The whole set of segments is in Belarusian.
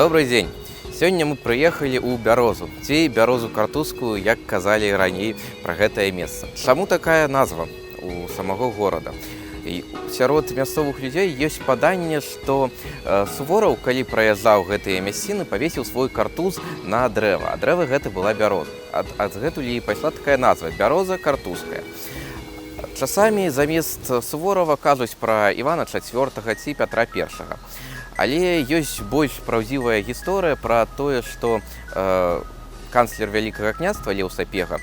Добрый дзень. Сёння мы прыехалі ў Бярозу, ці Бярозу Картузскую, як казалі раней пра гэтае месца. Чаму такая назва у самого горада? І сярод мясцовых людзей ёсць паданне, што Сувораў, калі праязджаў гэтыя мясціны, павесіў свой картуз на дрэва. А дрэва гэта была бяроза. Адгэтуль і пайшла такая назва — Бяроза Картузская. Часамі замест Суворава кажуць пра Івана IV ці Пятра I. Але ёсць больш праўдзівая гісторыя пра тое, што канцлер Вялікага княства Леў Сапега,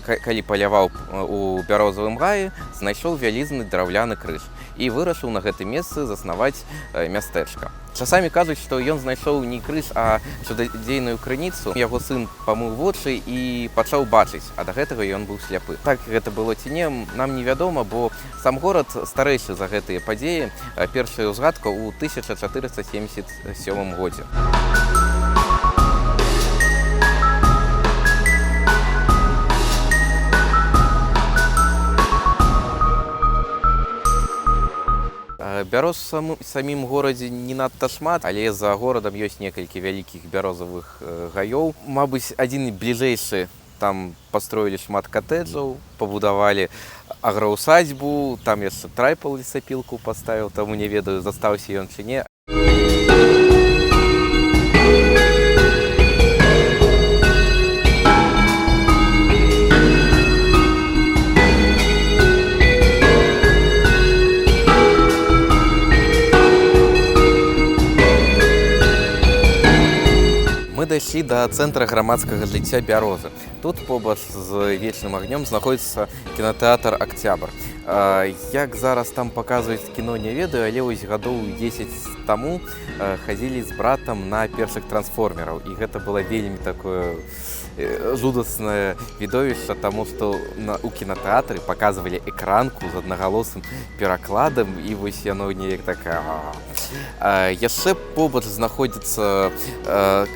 калі паляваў у бярозавым гаі, знайшоў вялізны драўляны крыж і вырашыў на гэтым месцы заснаваць мястэчка. Часамі кажуць, што ён знайшоў не крыж, а чудадзейную крыніцу. Яго сын памыў вочы і пачаў бачыць, а да гэтага ён быў сляпы. Так гэта было ці не, нам невядома, бо сам горад старэйшы за гэтыя падзеі. Першая ўзгадка ў 1477 годзе. Бяроз у самім горадзе не надта шмат, але за горадам ёсць некалькі вялікіх бярозавых гаёў. Мабыць, адзін бліжэйшы, там пастроілі шмат катэджаў, пабудавалі аграўсадзьбу, там яшчэ трайпал лесапілку паставіў, таму не ведаю, застаўся ён ці не. Мы дайшлі да цэнтра грамадскага жыцця Бярозы. Тут побач з Вечным агнём знаходзіцца кінатэатр «Акцябр». Як зараз там паказваюць кіно, не ведаю, але вось гадоў 10 таму хадзілі з братам на першых трансформераў. І гэта было вельмі такое жудаснае відовішча, таму што у кінатэатры паказвалі экранку з аднагалосым перакладам, і вось яно неяк такая. Яшчэ побач знаходзіцца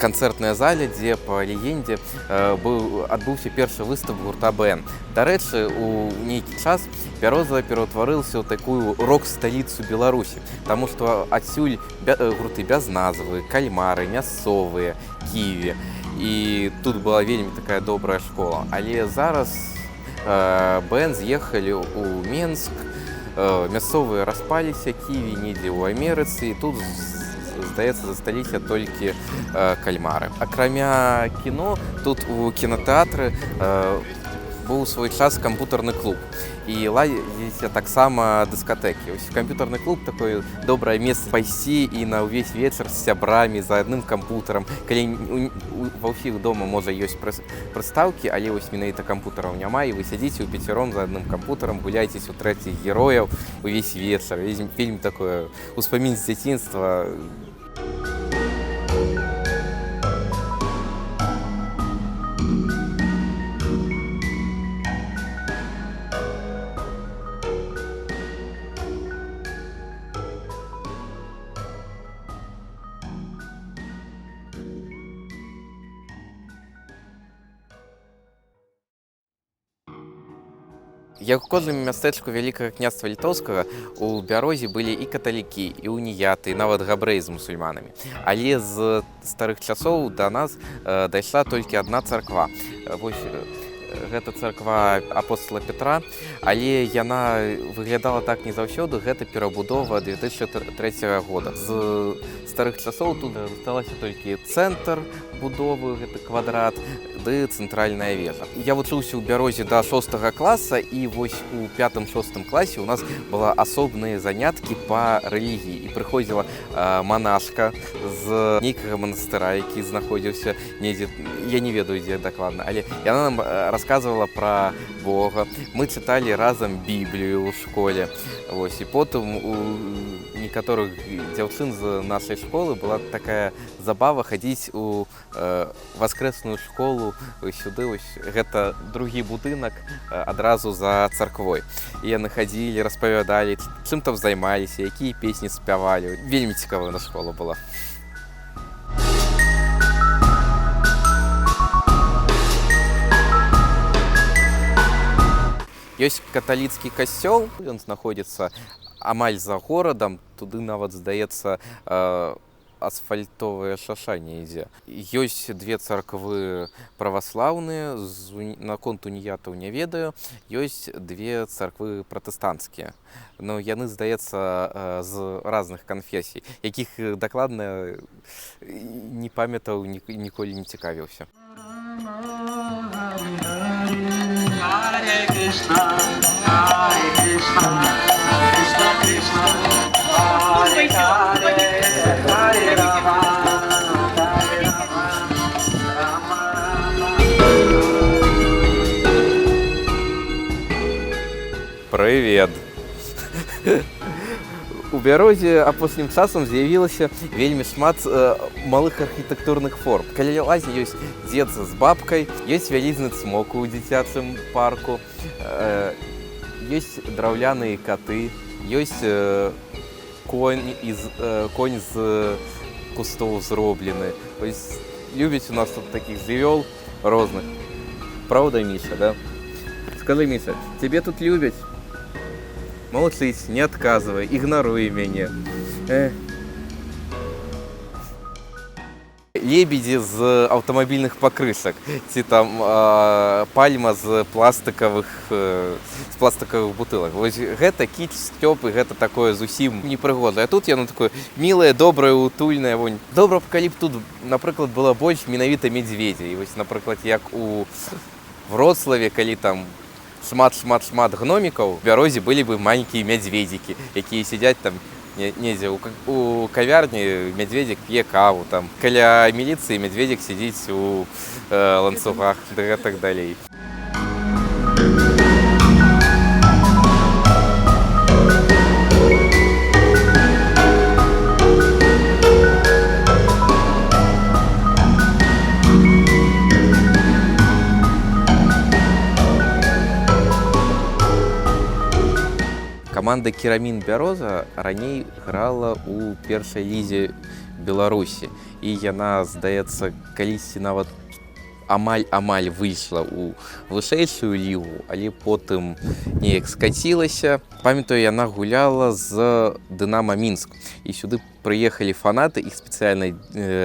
канцэртная заля, дзе па легендзе адбыўся першы выступ гурта БН. Дарэчы, у нейкі час Бяроза пераўтварылася ў такую рок-сталіцу Беларусі, таму што адсюль гурты без назвы, кальмары, мясцовыя, ківі. І тут была вельмі такая добрая школа. Але зараз БН з'ехалі ў Менск, мясцовыя распаліся, ківі недзе ў Амерыцы, і тут, здаецца, засталіся толькі кальмары. Акрамя кіно, тут у кінатэатры быў свой час кампутарны клуб. І ладзіліся таксама дыскатэкі. Вось камп'ютарны клуб — такое добрае месца пайсці і на ўвесь вечар з сябрамі за адным кампутарам. Калі ва ўсіх дома, можа, ёсць прыстаўкі, але вось менавіта кампутараў няма, і вы сядзіце ў пяцяром за адным кампутарам, гуляецеся ў трэціх герояў увесь вечар. Вельмі такое успамін з дзяцінства. Як у кожным мястэчку Вялікага княства Літоўскага, у Бярозе былі і каталікі, і уніяты, і нават габрэі з мусульманамі. Але з старых часоў да нас дайшла толькі адна царква. Вось гэта царква апостала Петра, але яна выглядала так не заўсёды, гэта перабудова 2003 года. З старых часоў тут засталася толькі цэнтр будовы, гэты квадрат, ды цэнтральная вежа. Я вучыўся ў Бярозе да 6 класа, і вось у пятым-шостым класе у нас была асобныя заняткі па рэлігіі. І прыходзіла манашка з нейкага манастыра, які знаходзіўся недзе, я не ведаю, дзе дакладна, але яна нам рассказывала пра Бога. Мы чыталі разам Біблію ў школе. Вось, і потым у некаторых дзяўчын з нашай школы была такая забава хадзіць у васкрэсную школу сюды, вось гэта другі будынак адразу за царквой. І яны хадзілі, распавядалі, чым там займаліся, якія песні спявалі. Вельмі цікавая у нас школа была. Ёсць каталіцкі касцёл, ён знаходзіцца амаль за горадам, туды нават, здаецца, асфальтовая шаша не ідзе. Ёсць две царквы праваслаўныя, наконт уніятаў не ведаю, ёсць две царквы пратэстанцкія. Но яны, здаецца, з разных канфесій, якіх дакладна не памятаў, ніколі не цікавіўся. Hare Krishna, Hare Krishna, Krishna Krishna, Hare Hare, Hare Rama, Hare Rama, Rama Rama. Привет! У Бярозе апошнім часам з'явілася вельмі шмат малых архітэктурных форм. Каля лазні ёсць дзед з бабкай, ёсць вялізны цмок у дзіцячым парку, ёсць драўляныя каты, ёсць конь з кустоў зроблены. Вось любяць у нас тут такіх жывёл розных. Праўда, Міша, да? Скажы, Міша, цябе тут любяць? Молчыць, не адказвай, ігнаруе мяне. Лебедзі з аўтамабільных пакрышак ці там пальма з пластыкавых бутылак. Вось гэта кіч, сцёб, і гэта такое зусім непрыгожае. А тут яно такое мілае, добрае, утульнае. Вунь. Добра б, калі б тут, напрыклад, было больш менавіта мядзведзя. І вось, напрыклад, як у Вроцлаве, калі там шмат-шмат-шмат гномікаў, у Бярозе былі бы маленькія мядзведзікі, якія сядзяць там недзе у кавярні, мядзведзік п'е каву, там каля міліцыі мядзведзік сядзіць у ланцугах, ды гэтак далей. Каманда Керамін Бяроза раней грала ў першай лізе Беларусі. І яна, здаецца, калісьці нават амаль-амаль выйшла ў вышэйшую лігу, але потым неяк скацілася. Памятаю, яна гуляла з Дынама Мінск. І сюды прыехалі фанаты, іх спецыяльна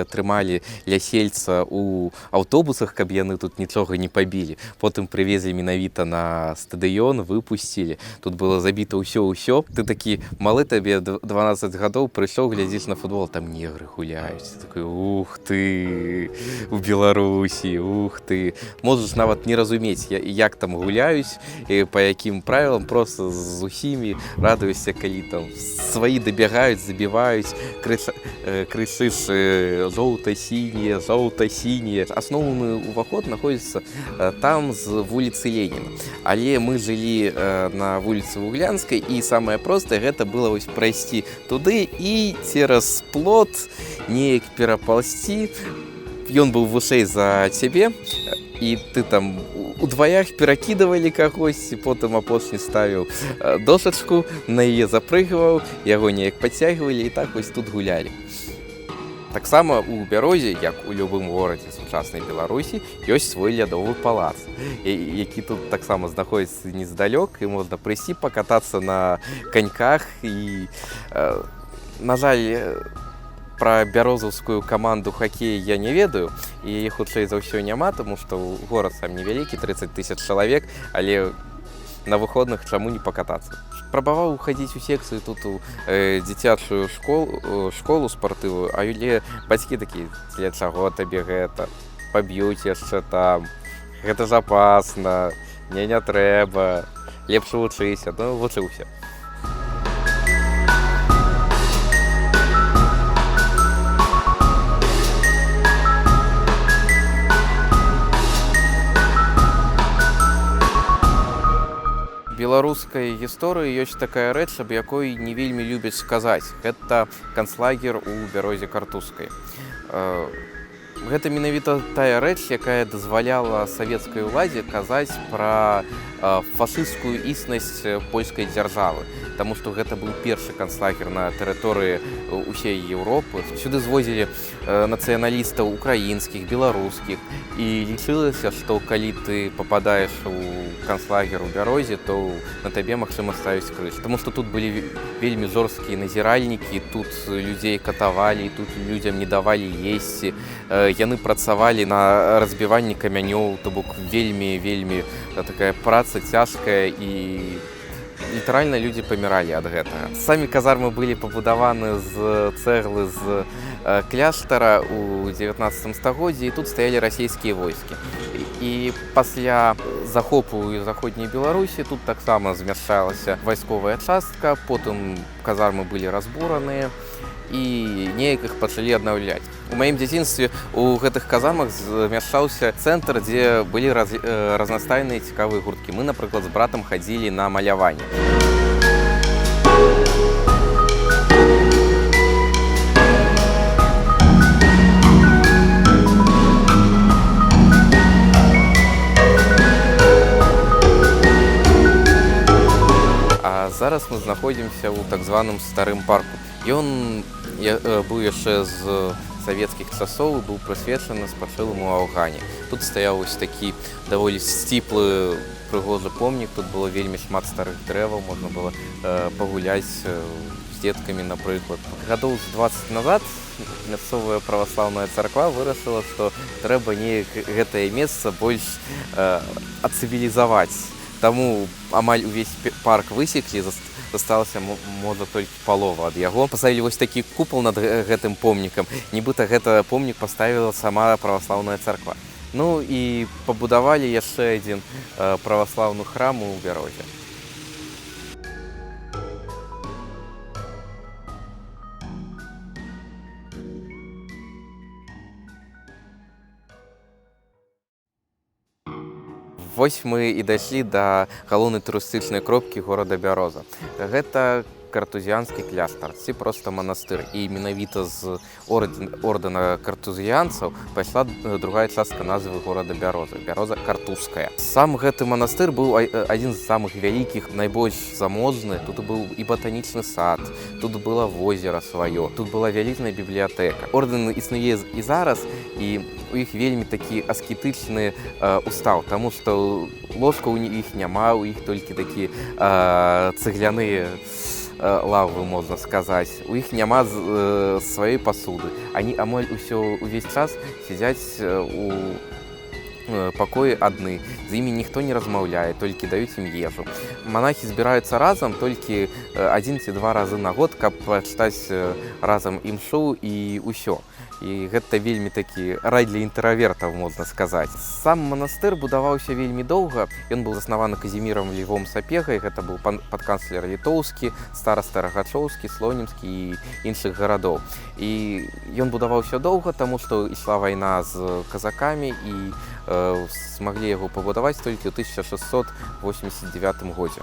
трымалі ля сельца ў аўтобусах, каб яны тут нічога не пабілі. Потым прывезлі менавіта на стадыён, выпусцілі. Тут было забіта ўсё-ўсё. Ты такі малы, табе 12 гадоў, прыйшоў, глядзіш на футбол, там негры гуляюць. Ты такой, ух ты, у Беларусі, ух ты. Можаш нават не разумець, як там гуляюць, і па якім правілам, просто з усімі радуешся, калі там сваі дабягаюць, забіваюць, крышыш жоўта-сінія, жоўта-сінія. Асноўны ўваход знаходзіцца там з вуліцы Леніна. Але мы жылі на вуліцы Вуглянскай, і самае простае гэта было вось прайсці туды і цераз плот неяк перапаўзці. Ён быў вышэй за цябе, і ты там удваях перакідывалі кагосьці, потым апошні ставіў дошачку, на яе запрыгваў, яго неяк падцягвалі і так вось тут гулялі. Таксама у Бярозе, як у любым горадзе сучаснай Беларусі, ёсць свой лядовы палац, які тут таксама знаходзіцца нездалёк, і можна прыйсці пакатацца на каньках. І, на жаль, пра бярозаўскую каманду хакея я не ведаю, і яе хутчэй за ўсё няма, таму што горад сам невялікі, 30 тысяч чалавек, але на выходных чаму не пакатацца. Прабаваў хадзіць у секцыю тут у дзіцячую школу спартыўную, але бацькі такія, для чаго табе гэта, паб'юць яшчэ там, гэта ж апасна, не трэба, лепш вучыся, ну вучыўся. Беларускай гісторыі ёсць такая рэч, аб якой не вельмі любяць сказаць. Гэта канцлагер у Бярозе Картузскай. Гэта менавіта тая рэч, якая дазваляла савецкай уладзе казаць пра фашысцкую існасць польскай дзяржавы. Таму што гэта быў першы канцлагер на тэрыторыі ўсей Еўропы. Сюды звозілі нацыяналістаў украінскіх, беларускіх. І лічылася, што калі ты пападаеш у канцлагер у Бярозе, то на табе магчыма ставіць крыж. Таму што тут былі вельмі жорсткія назіральнікі, тут людзей катавалі, тут людзям не давалі есці. Яны працавалі на разбіванні камянёў, то бок вельмі, вельмі такая праца цяжкая, і літаральна людзі паміралі ад гэтага. Самі казармы былі пабудаваны з цэглы з кляштара ў 19 стагоддзі, і тут стаялі расійскія войскі. І пасля захопу заходняй Беларусі тут таксама змяшчалася вайсковая частка, потым казармы былі разбураныя і неяк іх пачалі аднаўляць. У маім дзяцінстве у гэтых казармах змяшчаўся цэнтр, дзе былі разнастайныя цікавыя гурткі. Мы, напрыклад, з братам хадзілі на маляванне. А зараз мы знаходзімся ў так званым старым парку. Ён быў яшчэ з савецкіх часоў, быў прысвечаны спачыламу Афгане. Тут стаяў вось такі даволі сціплы прыгожы помнік, тут было вельмі шмат старых дрэваў, можна было пагуляць з дзеткамі, напрыклад. Гадоў з 20 назад мясцовая праваслаўная царква вырашыла, што трэба неяк гэтае месца больш ацывілізаваць. Таму амаль увесь парк высеклі, засталася можа толькі палова ад яго. Паставілі вось такі купал над гэтым помнікам, нібыта гэта помнік паставіла сама праваслаўная царква. Ну і пабудавалі яшчэ адзін праваслаўны храм у Бярозе. Вось мы і дайшлі да галоўнай турыстычнай кропкі горада Бяроза. Гэта картузіянскі кляштар, ці проста манастыр. І менавіта з ордэна картузіянцаў пайшла другая частка назвы горада Бяроза, Бяроза Картузская. Сам гэты манастыр быў адзін з самых вялікіх, найбольш заможны. Тут быў і батанічны сад, тут было возера сваё, тут была вялізная бібліятэка. Ордэн існуе і зараз, і у іх вельмі такі аскетычны устаў, таму што ложкаў у іх няма, у іх толькі такі цэгляныя лавы, можна сказаць. У іх няма сваёй пасуды. Они амаль увесь час сядзяць у пакоі адны. З імі ніхто не размаўляе, толькі даюць ім ежу. Манахі збіраюцца разам толькі адзін ці два разы на год, каб прачытаць разам імшу і ўсё. І гэта вельмі такі рай для інтравертаў, можна сказаць. Сам манастыр будаваўся вельмі доўга. Ён быў заснаваны Казімірам Львом Сапегай, гэта быў падканцлер літоўскі, стараста Рагачоўскі, Слонімскі і іншых гарадоў. І ён будаваўся доўга, таму што ішла вайна з казакамі, і змаглі яго пабудаваць толькі ў 1689 годзе.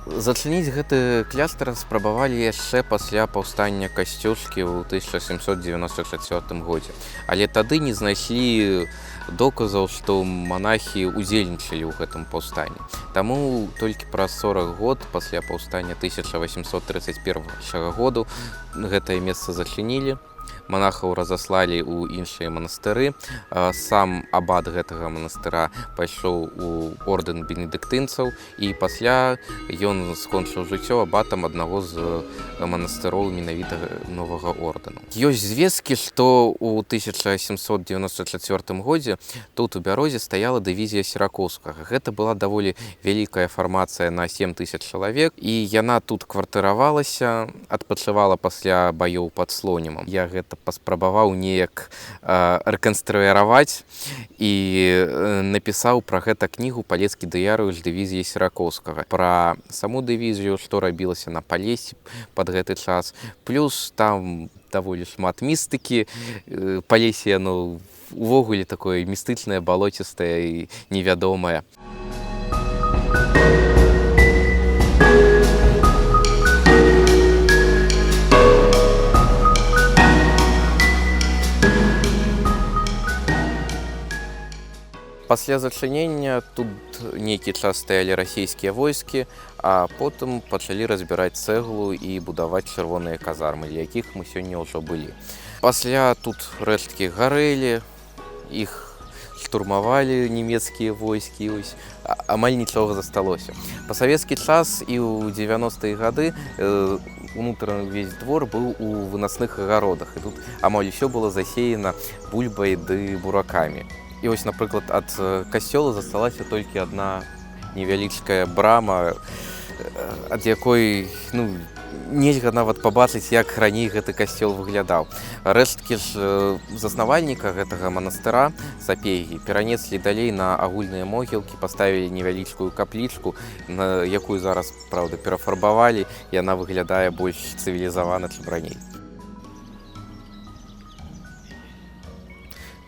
Зачыніць гэты кляштар спрабавалі яшчэ пасля паўстання Касцюшкі ў 1794 годзе. Але тады не знайшлі доказаў, што манахі ўдзельнічалі ў гэтым паўстанні. Таму толькі праз 40 год пасля паўстання 1831 году гэтае месца зачынілі. Манахаў разаслалі ў іншыя манастыры. Сам абат гэтага манастыра пайшоў у ордэн бенедыктынцаў, і пасля ён скончыў жыццё абатам аднаго з манастыроў менавіта новага ордэну. Ёсць звесткі, што ў 1794 годзе тут у Бярозе стаяла дывізія Серакоўскага. Гэта была даволі вялікая фармацыя на 7000 чалавек, і яна тут кватэравалася, адпачывала пасля баёў пад Слонімам. Я гэта паспрабаваў неяк рэканструіраваць і напісаў пра гэта кнігу «Палескі дыярыуш дывізіі Серакоўскага». Пра саму дывізію, што рабілася на Палесе пад гэты час. Плюс там даволі шмат містыкі. Палесе яно увогуле такое містычнае, балоцістае і невядомае. Пасля зачынення тут нейкі час стаялі расійскія войскі, а потым пачалі разбіраць цэглу і будаваць чырвоныя казармы, для якіх мы сёння ўжо былі. Пасля тут рэшткі гарэлі, іх штурмавалі нямецкія войскі, ось, амаль нічога засталося. Па савецкі час і ў 90-е гады унутраны ўвесь двор быў у вынасных агародах. І тут амаль усё было засеяна бульбай ды буракамі. І вось, напрыклад, ад касцёла засталася толькі адна невялічкая брама, ад якой, ну, нельга нават пабачыць, як раней гэты касцёл выглядаў. Рэшткі ж заснавальніка гэтага манастыра Сапегі перанеслі далей на агульныя могілкі, паставілі невялічкую каплічку, на якую зараз, праўда, перафарбавалі, і яна выглядае больш цывілізавана, чым раней.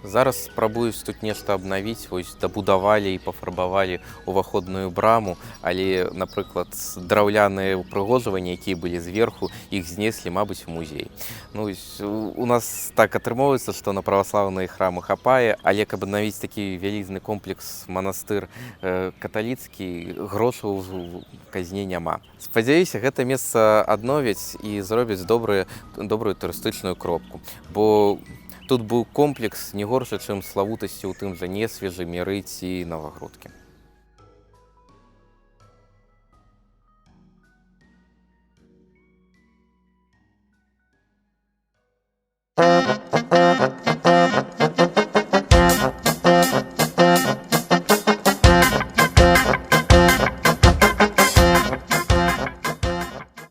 Зараз спрабуюць тут нешта абнавіць, вось дабудавалі і пафарбавалі ўваходную браму, але, напрыклад, драўляныя ўпрыгожванні, якія былі зверху, іх знеслі, мабыць, у музей. Ну, вось, у нас так атрымоўваецца, што на праваслаўныя храмы хапае, але каб абнавіць такі вялізны комплекс манастыр каталіцкі, грошаў у казне няма. Спадзяюся, гэта месца адновяць і зробяць добрую турыстычную кропку, бо тут быў комплекс не горшы, чым славутасці ў тым жа Несвіжы, Міры ці Навагрудкі.